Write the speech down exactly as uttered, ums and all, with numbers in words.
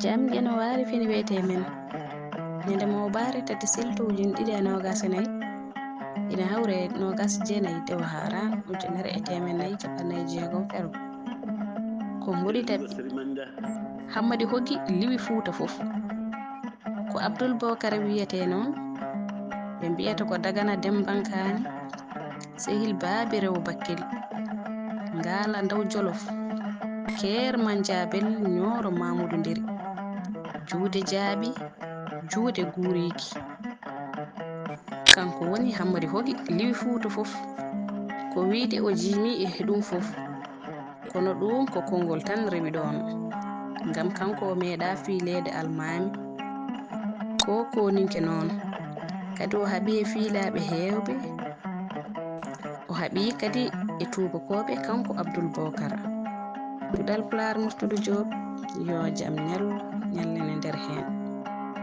Jam jeno waari fini wiyetee men. Ñande moobaare tati silto ujine ɗiɗi e noogas e nayi, ina hawre noogas jeenayi dewo haaraan ujunere e teemen nayi capanɗe nayi jeegom fero. Ko ngoni daɓɓi. Hammadi Hogi liwi Fuuta fof. Ko Abdul Bokar wiyetee noon. Ɓe mbiyata ko Dagana Dembankaani, Sehil Baabirewo Bakkeli, Ngaala Ndaw Jolof, Keer Manjaabel, Ñooro Mamudu Nderi, Juude Jaaɓi, Juude Guuriiki. Kanko woni Hammadi Hogi liwi Fuuta fof. Ko wiyde o jiimi e ɗum fof. Kono ɗum ko konngol tan rewi ɗoon. Ngam kanko o meeɗaa fiileede almaami. Ko kooninke noon. Kadi o haɓi e fiilaaɓe heewɓe. O haɓi kadi e tuubakooɓe kanko Abdul Bokar. Duɗal Pulaar Murtudu Joob, yo jam ñallu.